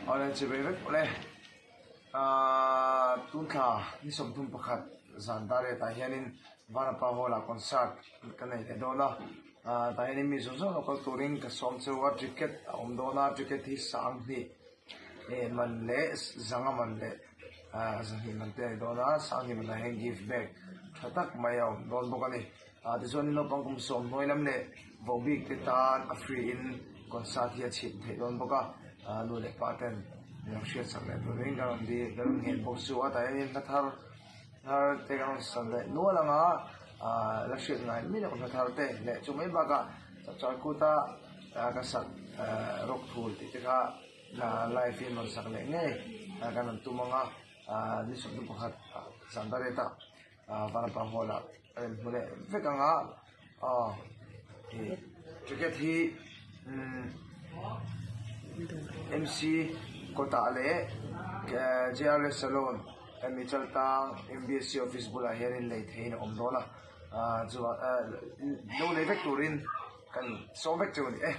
Awle chibai vek awle ahh tun thla ni 31 zan dar riatah hianin Vanapa Hall ah concert ka nei leh dawn a ahh tah hianin mi zawng zawng lo kal turin ka sawm cheu a ticket a awm dawn a ticket hi 2000 eh man leh zanga man leh ahh 200 man te a ni dawn a 2000 man ah hian gift bag tha tak mai a awm dawn bawk a ni. Ah tichuanin naupang kum sawm hnuai lam leh vohbik te tan a free in concert hi a chhit theih dawn bawk a ah nu leh pa ten min lo hriat sak leh turin ka rawn dil ka rawn nghen bawk chu a tah hianin hla thar thar te ka rawn sa leh nual ang a ah la hriat ngai miah loh hla thar te leh chu mai bakah chapchar kut a ah ka sak ah rawk thul tih te kha live in rawn sak leh ngei kan rawn tum ang a ah ni 21 ah zan pariat ah. Ah Vanapa Hall ah a in hmu leh vek ang a aw ih ticket hi umm M C kawtah leh J R S salon hemi chaltang M B S C office bulah hianin lei theihin a awm dawn a ah chuan eh lo lei vek turin kan sawm vek chu a ni e.